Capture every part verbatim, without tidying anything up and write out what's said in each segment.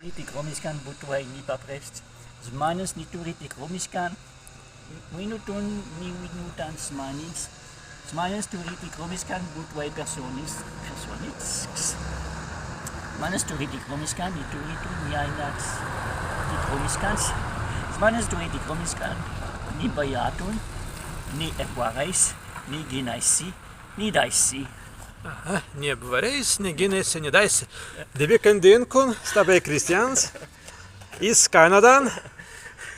Turīti krōmiskan būtwei ni paprestans. Zmānents ni turīti krōmiskan. Winūtan ni winūtans zmānents. Zmānents turīti krōmiskan būtwei persōnis. Persōnis. Zmānents turīti krōmiskan ni turītu ni aīnans. Ni krōmiskans. Zmānents turīti krōmiskan ni bajātun, ni ebwarēis, ni ginēisi, ni dāisi. Aha, ni ebwarēis, ni ginēisi, ni dāisi. Debīkan dīnkun, sta bēi Kristians, iz Kanadan,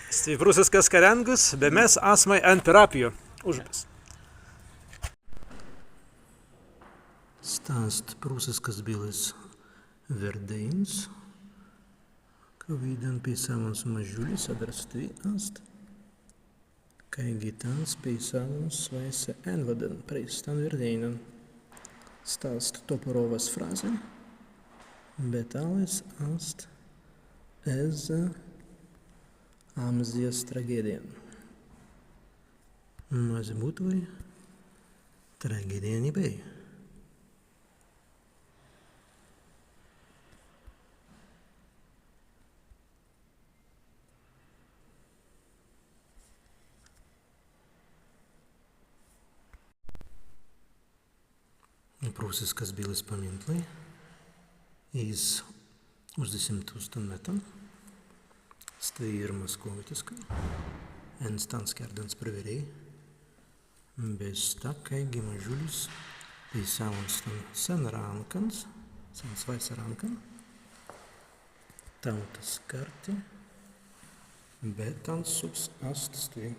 stwi prūsiskas karjāngus, be mes asmai en Perapju. Užupis. Sta ast prūsiskas billas werdeīns, kawīdan peisāwuns mažulis, adder stwi ast. Kāigi tāns peisāwuns swāise enwadan prei stan werdeīnan. Sta ast Toporowas frāze, be tālis ast ezze amzjas tragēdijan. Mazzi būtwei tragēdija ni bēi. Prūsiskas billas pamīntlai iz uzdesimtustan mettan, stwi īr maskawītiskai, en stans kērdans prawerēi, be sta kāigi mažulis peisāwuns stan sen rānkans, sen swāise rānkan, tāutas kārti, be tāns subs ast stwi.